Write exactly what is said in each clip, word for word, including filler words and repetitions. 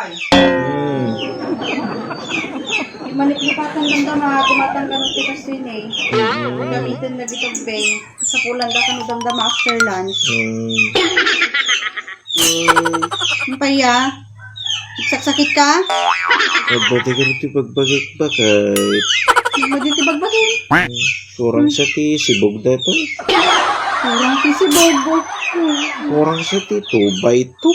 Hmm. Maniplipatan damdama, tumatanggal ti kasini. Hmm. Gamitin na dito, be. Kasapulan da kano damdama after lunch. Hmm. Hmm. Ang paya? Saksakit ka? Abba, di ka rin ti pagbagak-bakay. Madi ti bagbagin. Kurang sa ti sibog da to. Kurang ti sibog. Kurang sa ti two by two.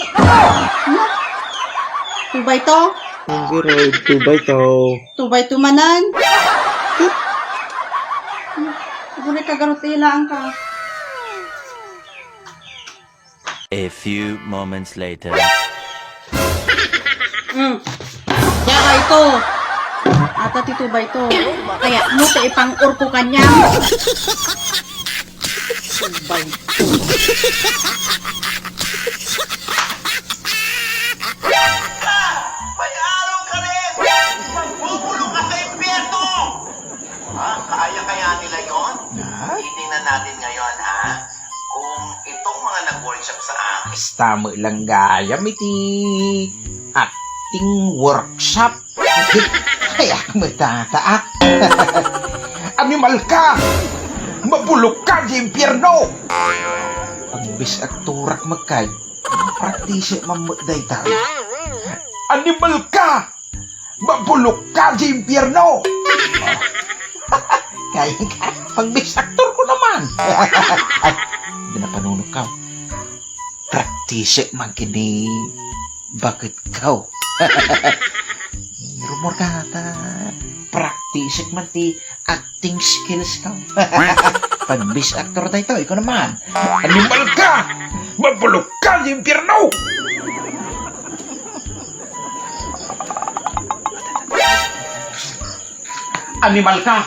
Two by two? Ang giraw, two by two. Two by two manan. Siguro kagarot ilaan ka. A few moments later. Mm. Kaya ba ito? Ata ti two by two. Kaya mo ti ipang-urko kanya. Two by two. May araw ka rin! Magbubulong ka sa impyerno! Ha? Kaya kaya nila yon? Ha? Titingnan natin ngayon, ha? Kung itong mga nag-workshop sa akin. Basta mo lang gayam iti acting workshop. Kaya matataak. Animal ka! Mabulok ka di impyerno! Pagbis-ak turak magkay. Praktisi man met dayta. Animal ka! Mabulok ka di impyerno! Kaya ka, pagbis-ak turko naman. Ay, di na panunok ka. Praktisi man kini bakit ka. Rumor ka ta. Praktisi man ti acting skills ka. Pagbis-ak turko dayta, ikaw naman. Animal ka! Mabulok ka di impyerno! Animal ka!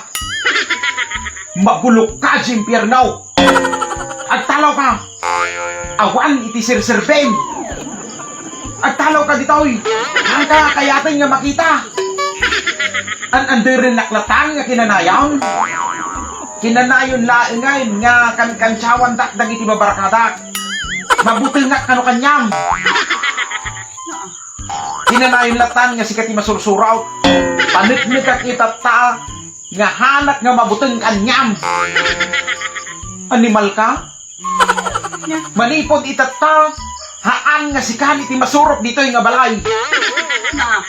Mabulok ka di impyerno! Agtalaw ka! Awan iti serserbem! Agtalaw ka ditoy! Haanka kayaten nga makita! An-anderennak latta nga kinanayon? Kinanayon laengen nga kankansiawandak dagiti babarkadak. Mabutengak kano kaniam. Kinanayon latta nga sika ti masursurot. Paneknekak itatta nga haanak nga mabuteng kaniam. Animal ka? Manipud itatta, haan nga sika ti masurot ditoy nga balay. Na.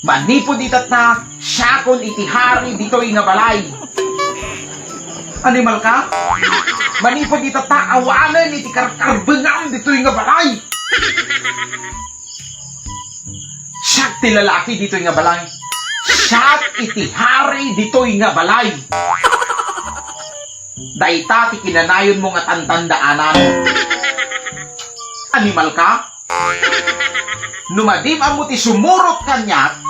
Manipud itatta, siakon iti hari ditoy nga balay. Animal ka? Manipud itatta, awanen iti karkarbengam ditoy nga balay. Siak ti lalaki ditoy nga balay. Siak iti hari ditoy nga balay. Dayta ti kinanayonmo nga tandandaanan. Animal ka? No madi man ammo ti sumurot kaniak,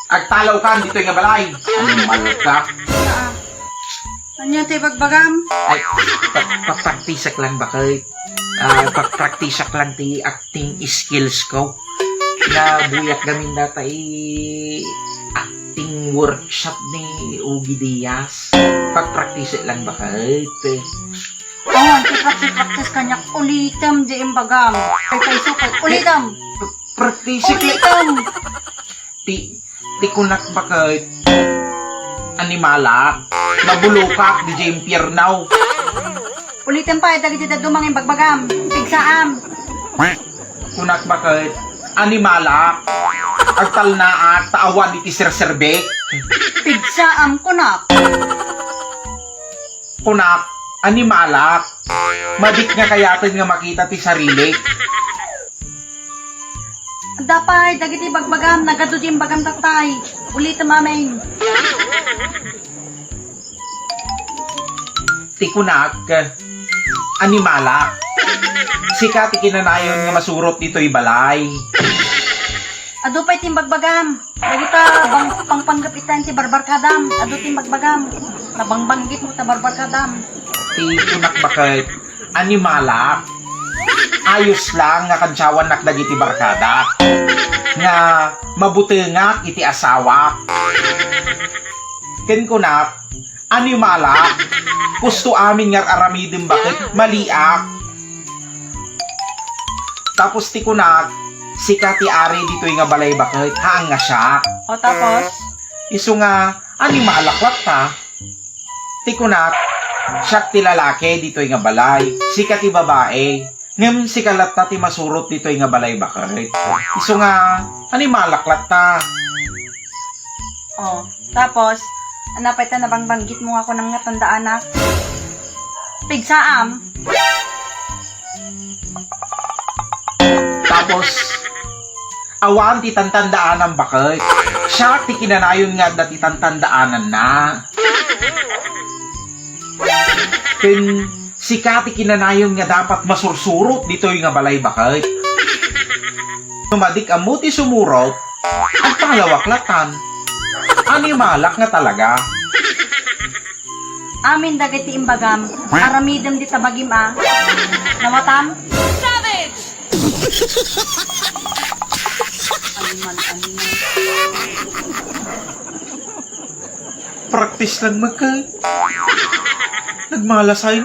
agtalawkan ditoy nga balay. Animal ka. Ania ti bagbagam? Ay, pa-, papraktisak lang, baket. Ah, papraktisak lang ti acting skills ko. Nabuyak gamin data i acting workshop ni Ogie Diaz. Pagpraktisak lang, baket. Awan ti praktis-praktis kaniak, ulitem di imbagam. Kay kayso kay, ulitem. Praktisak lang. Ulitem. Ti, ti kunak, baket. Animalak. Mabulokak, di impyerno. Ulitem pay dagiti dadduma nga imbagbagam. Pigsaam. Kunak, baket. Animalak. Agtalnaak, ta awan iti serserbek. Pigsaam, kunak. Kunak, animalak. Madik nga kayaten nga makita ti sarilik. Adda pay dagiti bagbagam, nagadu di imbagam tattay. Ulitem amin. Ti kunak, animalak. Sika ti kinanayon nga masurot ditoy balay. Adu pay ti imbagbagam. Dagita bang-, pangpanggep ita ti barbarkadam. Adu ti imbagbagam. Nabangbanggit mo ta barbarkadam. Ti kunak, baket, animalak. Ayos lang nga kansiawannak dagiti barkadak. Nga mabutengak iti asawak. Ken kunak, animalak. Kusto amin nga ar-aramidem, baket, maliak. Tapos ti kunak, Sika ti ari ditoy nga balay baket, haan nga siak. O, tapos? Isu nga, animalak latta. Ti kunak, siak ti lalaki ditoy nga balay, sika ti babae. Ngem sika latta ti masurot ditoy nga balay baket. Isu nga, animalak latta. O, tapos, ano pay ta nabangbanggit mo nga kunam nga tandaanak? Pigsaam. Tapos, awan ti tantandaanam baket. Siak ti kinanayon nga adda ti tantandaananna. Ken sika ti kinanayon nga dapat masursurot ditoy nga balay baket. No madik ammo ti sumurot, agpalawak latan. Animalak nga talaga. Amin dagiti imbagam, aramidem dita bagim a. Nawatam? Savage! Animal, animal. Practice lang, Maka. Nagmalasay.